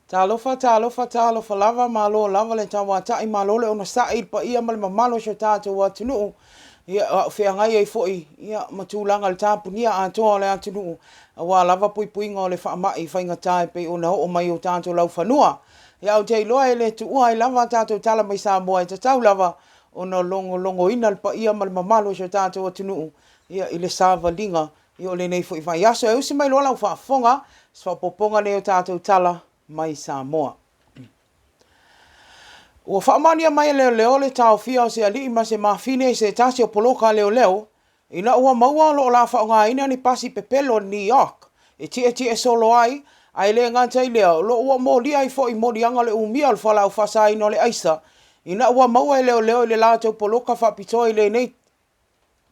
Talofa, talofa, talofa lava, malo lava le tauata'i, malo le onosa'i i le paia ma le mamalu o si o tatou atunuu, ia, a o feagai ai foi, ia, ma tulaga i le tapunia atoa o le atunuu, aua lava puipuiga o le faama'i faigata e pei ona oo mai i o tatou laufanua. Ia, ou te iloa e le tuua ai lava a tatou tala mai Samoa e tatau lava ona logologoina le paia ma le mamalu o si o tatou atunuu, ia, i le savaliga Ia o lenei foi vaiaso e usi mai loa lau faafofoga, se faaopoopoga lenei o tatou tala mai Samoa. Ua faamaonia mai e leoleo le taofia o se alii ma se mafine i se tasi o poloka a leoleo ina ua maua o lo o la faaaogaina ni pasi pepelo o le New York e tietie solo ai, ae le gata i lea, o lo o ua molia ai foi moliaga o le umia o le fualaau faasaina o le aisa ina ua maua e leoleo i le latou poloka faapitoa i lenei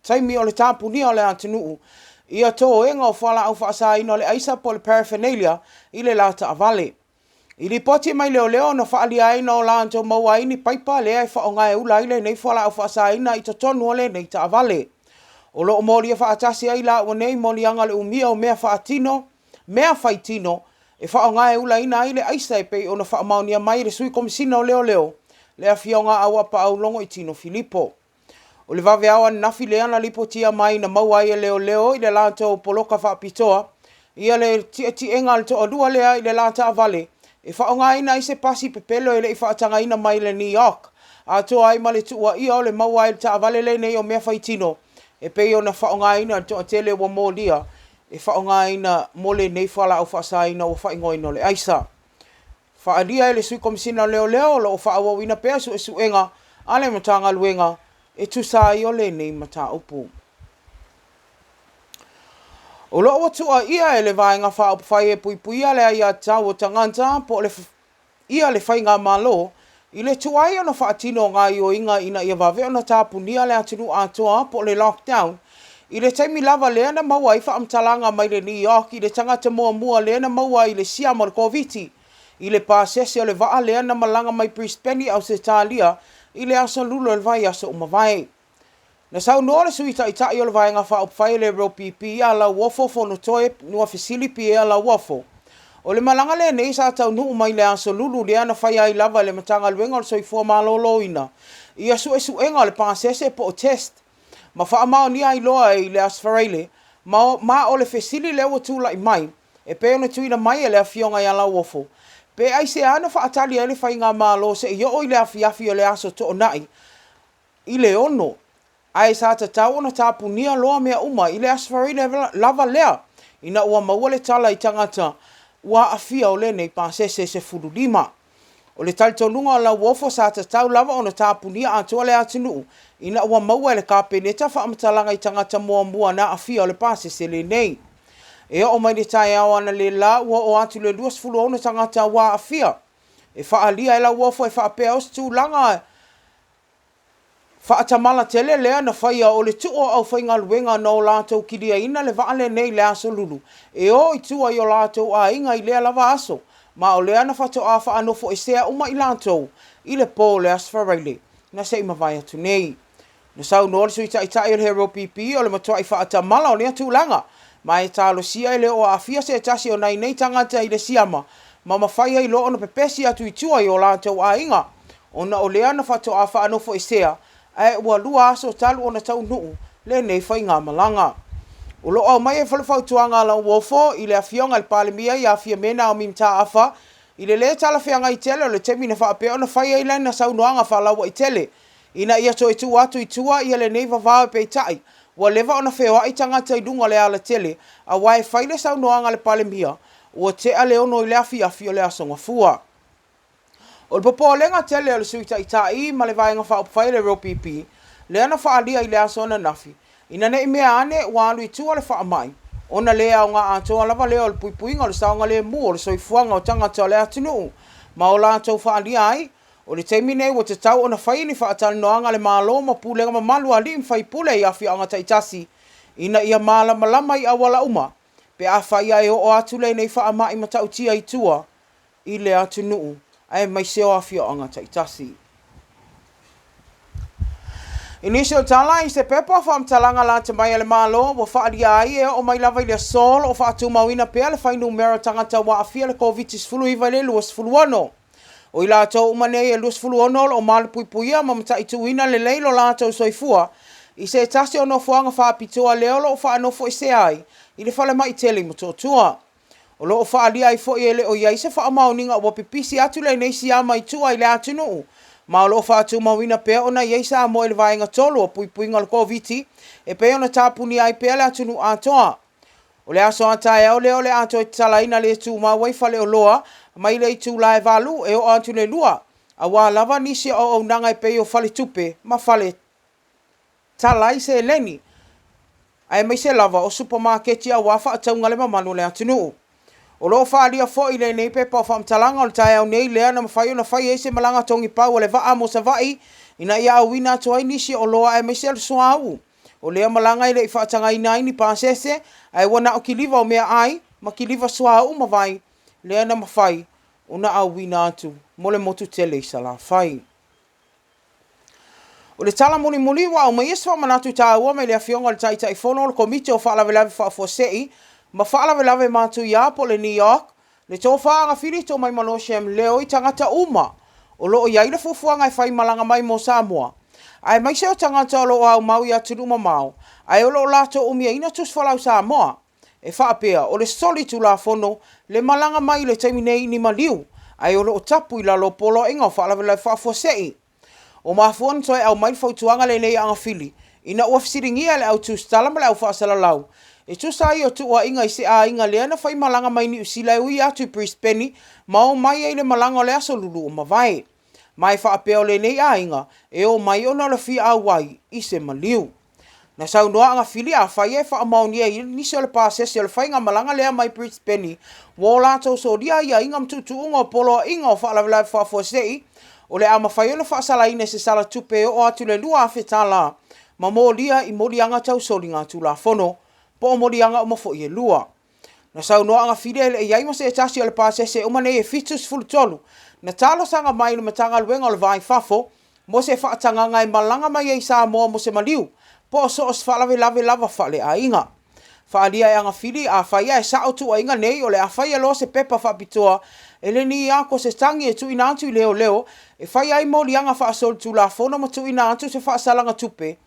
taimi o le tapunia o le atunuu ia toega o fualaau faasaina o le aisa po o le paraphernalia i le la taavale. I lipoti mai leoleo na faaalia ai na o latou maua ai ni paipa lea e faaaoga e ula ai lenei fualaau faasaina i totonu o lenei taavale. O lo o molia faatasi ai laua nei moliaga o le umia o mea faatino, mea faitino e faaaoga e ulaina ai le aisa e pei ona faamaonia mai e le Sui Komesina o Leoleo, le Afioga Auapaau Logoitino Filipo. O le vaveao ananafi lea na lipotia mai na maua ai e leoleo i le latou poloka faapitoa ia le tietiega a le toalua lea i le la taavale e faaaogaina ai se pasi pepelo e le i faatagaina mai le New York, atoa ai ma le tuuaia o le maua ai i le taavale lenei o mea faitino e pei ona faaaogaina e le toatele ua molia e faaaogaina mo lenei fualaau faasaina ua faaigoaina o le aisa. Faaalia e le Sui Komesina o Leoleo o lo o faaauauina pea suesuega a le Matagaluega e tusa ai o lenei mataupu. O lo o ua tuuaia e le Vaega Faaupufai e Puipuia le Aiatatau o Tagata po o le ia le Faigamalo i le tuai ona faatino o gaoioiga ina ia vave ona tapunia le atunuu atoa po o le lockdown i le taimi lava lea na maua ai faamatalaga mai le New York i le tagata muamua lea na maua ai le siama o le Koviti i le pasese o le vaa lea na malaga mai Brisbane i Ausetalia i le aso Lula o le vaiaso ua mavae. Na saunoa le Sui Taitai o le Vaega Faaupufai o le LPP ia Lauofo Fonotoe Nuafesili Pierre Lauofo, o le malaga lenei sa taunuu mai le aso Lulu lea na faia ai lava e le Matagaluega o le Soifua Maloloina ia suesuega o le pasese po o test ma faamaonia ai loa i le Aso Faraile ma, ma o le fesili lea ua tulai mai e pei ona tuuina mai e le Afioga ia Lauofo, pe aisea na faatali ai le Faigamalo se i oo i le afiafi o le Aso Toonai i le 6, ae sa tatau ona tapunia loa mea uma i le Aso Faraile lava lea ina ua maua le tala i tagata ua aafia o lenei pasese 15. O le talitonuga o Lauofo sa tatau lava ona tapunia atoa le atunuu ina ua maua e le Kapeneta faamatalaga i tagata muamua na aafia o le pasese lenei. E oo mai le taeao analeila ua oo atu le 26 tagata ua aafia. E faaalia e Lauofo e faapea o se tulaga Faatamala tele lea na faia o le tuu o aufaigaluega na o latou kiliaina le vaa lenei i le aso Lulu e o i tua i o latou aiga i lea lava aso, ma o lea na faatoa faanofoesea uma i latou i le po o le Aso Faraile na se i mavae atu nei. Na saunoa le Sui Taitai o le HRPP o le matuai faatamala o lea tulaga, ma e talosia e le o aafia se tasi o nai nei tagata i le siama ma mafai ai loa ona pepesi atu i tua i o latou aiga ona o lea na faatoa faanofoesea ae ua lua aso talu ona taunuu lenei faigamalaga. O lo o aumai ai foi le fautuaga a Lauofo i le Afioga i le Palemia ia Fiame Naomi Mataafa i le lē talafeagai tele o le taimi na faapea ona fai ai lana saunoaga faalauaitele ina ia toe tuu atu i tua ia lenei vavao peitai ua leva ona feoai tagata i luga o le alatele aua e fai le saunoaga a le Palemia ua tea le 6 i le afiafi o le Aso Gafua. O le popolega tele o le Sui Taitai ma le Vaega Faaupufai a le LPP, lea na faaalia i le aso ananafi, ina ne i mea ane ua alu i tua le faamai, ona le aoga atoa lava lea o le puipuiga o le saogalemu o le soifuaga o tagata o le atunuu ma o latou faaalia ai. O le taimi nei ua tatau ona fai ni faatalanoaga a le Malo ma pulega mamalu a alii ma faipule i afioaga taitasi ina ia malamalama i auala uma pe afai ae oo atu lenei faamai matautia i tua i le atunuu aemaise o afioaga taitasi. I nisi o tala i se pepa o faamatalaga lata mai a le Malo ua faaalia ai e oo mai lava i le aso o lo o faatumauina pea le fuainumera o tagata ua aafia i le Koviti-19 i le 26. O i latou uma nei e 26 o lo o malupuipuia ma mataituina lelei lo latou soifua i se tasi o nofoaga faapitoa lea o lo o faanofoesea ai i le falemai tele i Motootua. O lo o faaalia ai foi e le o i ai se faamaoniga ua pipisi atu lenei siama i tua i le atunuu, ma o lo o faatumauina pea ona i ai Samoa i le vaega 3 o puipuiga o le Koviti e pei ona tapunia ai pea le atunuu atoa. O le aso a taeao lea o le a toe tatalaina le tumau ai faleoloa mai le itula e 8 e oo atu i le 2, aua lava nisi o auaunaga e pei o faletupe ma fale tala ai seleni, aemaise lava o supamaketi aua faatauga a le mamalu o le atunuu. O lo o faaalia foi i lenei pepa o faamatalaga o le taeao nei lea na mafai ona fai ai se malaga togipau a le vaa mo Savaii ina ia auina atu ai nisi o oloa aemaise o le suauu. O lea malaga e le i faatagaina ai ni pasese, ae ua na o kiliva o meaai ma kiliva suauu ma vai lea na mafai ona auina atu mo le motu tele i Salafai. O le tala mulimuli ua aumaia se faamanatu taua mai le Afioga i le Taitaifono o le Komiti o Faalavelave Faafuasei ma Faalavelave Matuia po o le NEOC, le Tofa Agafili Tomaimalo Shem Leo i tagata uma o lo o i ai le fuafuaga e faimalaga mai mo Samoa, aemaise o tagata o lo o aumau i atunuu mamao ae o lo o latou umiaina tusi folau Samoa. E faapea, o le soli tulafono le malaga mai i le taimi nei i ni maliu, ae o lo o tapu i lalo o Poloaiga o Faalavelave Faafuasei. Ua mafua ona toe aumai le fautuaga lenei a Agafili ina ua fesiligia e le au tusitala ma le au faasalalau e tusa ai o tuuaiga i se aiga lea na faimalaga mai Niu Sila e ui atu i Brisbane ma omai ai i le malaga o le aso Lulu ua mavae. Ma e faapea o lenei aiga e omai ona o le fia auai i se maliu. Na saunoa Agafili afai e faamaonia i nisi o le pasese o le faigamalaga lea mai Brisbane ua o latou solia aiaiga ma tuutuuga o poloaiga o faalavelave faafuasei, o le a mafai ona faasalaina i se sala tupe e oo atu i le $2,000 ma molia i moliaga tau soligatulafono po o moliaga uma foi e lua. Na saunoa Agafili e le i i ai ma se tasi o le pasese uma nei e 73 na talosaga mai i le Matagaluega o le Va i Fafo mo se faatagaga e malaga mai ai i Samoa mo se maliu po o so o se faalavelave lava faaleaiga. Faaalia e Agafili, afai ae sao tuuaiga nei, o le a faia loa se pepa faapitoa e le NEOC o se tagi e tuuina atu i leoleo e faia ai moliaga faasolitulafono ma tuuina atu se faasalaga tupe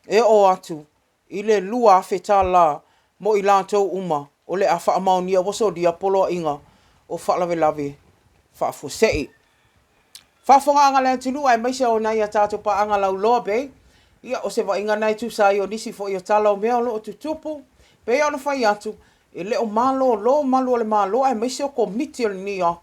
e oo atu i le $2,000 mo i latou uma o le a faamaonia ua solia poloaiga o faalavelave faafuasei. Faafofogaaga a le atunuu aemaise o nai a tatou paaga lauloa bei, ia o se vaaiga lena e tusa ai o nisi foi o tala o mea o lo o tutupu. Pei ona fai atu, e le o malolo malu o le Malo aemaise o Komiti o le NEOC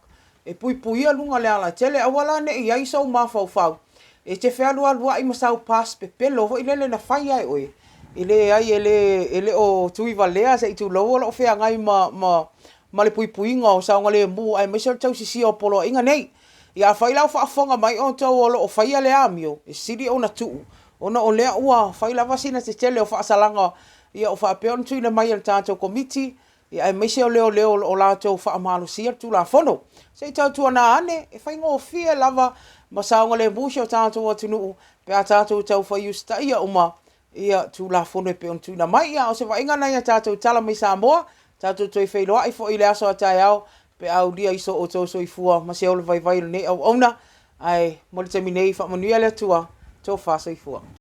e puipuia luga o le alatele. Aua la ne i i ai sou mafaufau e te fealualuai ma sau pass pepelo foi lele na fai lava e oe, e leai e le, e le o tuivalea se i tulou o lo o feagai ma, ma, ma le puipuiga o saogalemu aemaise o le tausisia o poloaiga nei. Ia afai la o faafofoga mai outou o lo o faia lea amio, e sili ona tuu ona o lea ua fai lava sina tetele o faasalaga ia o faapea ona tuuina mai e le tatou Komiti ia aemaise o leoleo o lo o latou faamalosia le Tulafono. Se i tautuana ane, e faigofie lava ma saogalemu si o tatou atunuu pe a tatou taufai usitaia uma ia Tulafono e pei ona tuuina mai. Ia a o se vaaiga lena i a tatou tala mai Samoa, tatou toe feiloai foi i le aso a taeao pe a aulia i so outou soifua ma se ola vaivai o lenei auauna. Ae mo le taimi nei, faamanuia le Atua. Tofa soifua.